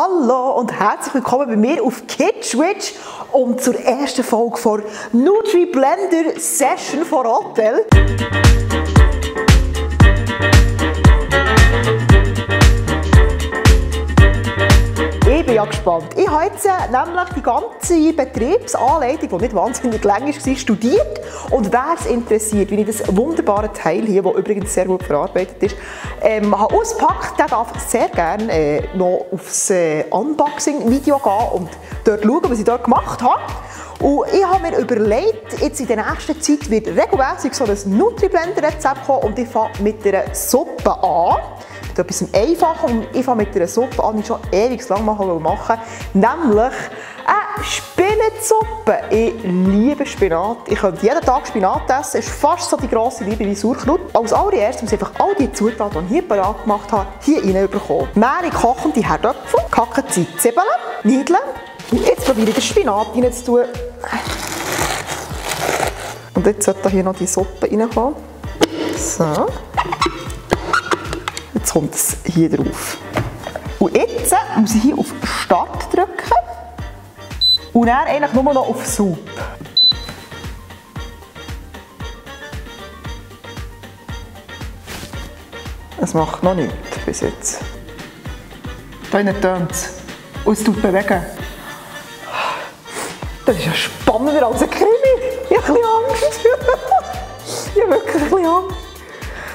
Hallo und herzlich willkommen bei mir auf Kitschwitch und zur ersten Folge von Nutri-Blender Session von Hotel. Ich bin ja gespannt. Ich habe jetzt nämlich die ganze Betriebsanleitung, die nicht wahnsinnig lang war, studiert. Und wer es interessiert, wie ich das wunderbare Teil hier, das übrigens sehr gut verarbeitet ist, habe ausgepackt, der darf sehr gerne noch aufs Unboxing-Video gehen und dort schauen, was ich dort gemacht habe. Und ich habe mir überlegt, jetzt in der nächsten Zeit wird regelmäßig so ein Nutri-Blender-Rezept kommen und ich fange mit einer Suppe an. Etwas Einfaches und ich fange mit einer Suppe an, die ich schon ewig lang machen, nämlich eine Spinatsuppe. Ich liebe Spinat. Ich könnte jeden Tag Spinat essen. Es ist fast so die grosse Liebe wie Sauerkraut. Als allererstes muss ich einfach all die Zutaten, die ich hier parat gemacht habe, hier reinbekommen. Mehrere kochende Herdöpfel, gehackte Zwiebeln, Nudeln. Und jetzt probiere ich den Spinat reinzutun. Und jetzt sollte hier noch die Suppe reinkommen. So. Jetzt kommt es hier drauf. Und jetzt muss ich hier auf Start drücken und dann eigentlich nur noch auf Soup. Es macht noch nichts bis jetzt. Da tönt es. Und es tut bewegen. Das ist ja spannender als ein Krimi. Ich habe ein bisschen Angst. Ich habe wirklich ein bisschen Angst.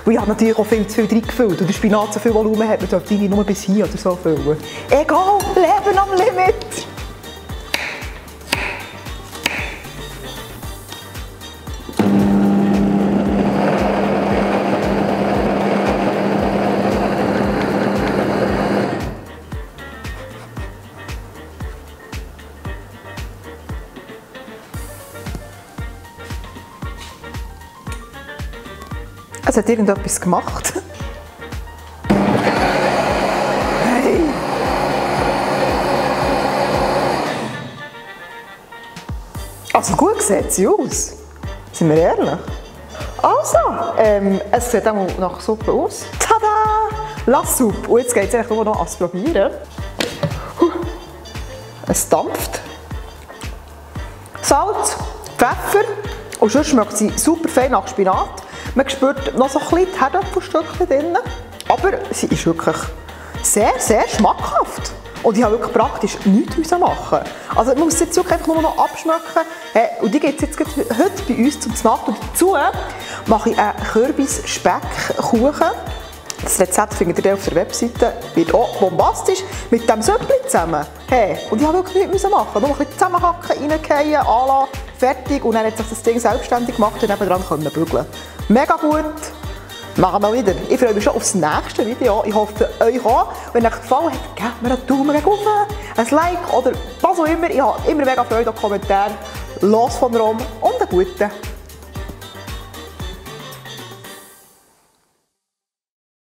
Und ich habe natürlich auch viel zu viel reingefüllt. Und der Spinat so viel Volumen hat, man sollte ihn nur bis hier oder so füllen. Egal, Leben am Limit! Es hat irgendetwas gemacht. Hey! Also gut sieht sie aus. Sind wir ehrlich? Also, es sieht auch nach Suppe aus. Tada! La Soupe. Und jetzt geht es eigentlich nur noch ans Probieren. Es dampft. Salz, Pfeffer und sonst schmeckt sie super fein nach Spinat. Man spürt noch so ein bisschen die Herdöpfelstückchen drin, aber sie ist wirklich sehr, sehr schmackhaft. Und ich habe wirklich praktisch nichts machen. Also man muss jetzt wirklich einfach nur noch abschmecken. Und die gibt es jetzt heute bei uns zum Snack. Und dazu mache ich einen Kürbis-Speckkuchen. Das Rezept findet ihr auf der Webseite. Wird auch bombastisch mit diesem Süppli zusammen. Hey, und ich habe wirklich nichts machen. Nur ein bisschen zusammenhacken, reingehen, anlassen, fertig. Und dann hat sich das Ding selbstständig gemacht und nebenan können bügeln. Mega gut. Machen wir wieder. Ich freue mich schon aufs nächste Video. Ich hoffe, euch auch. Wenn euch gefallen hat, gebt mir einen Daumen hoch, ein Like oder was auch immer. Ich habe immer mega Freude an Kommentaren. Los von Rom und einen guten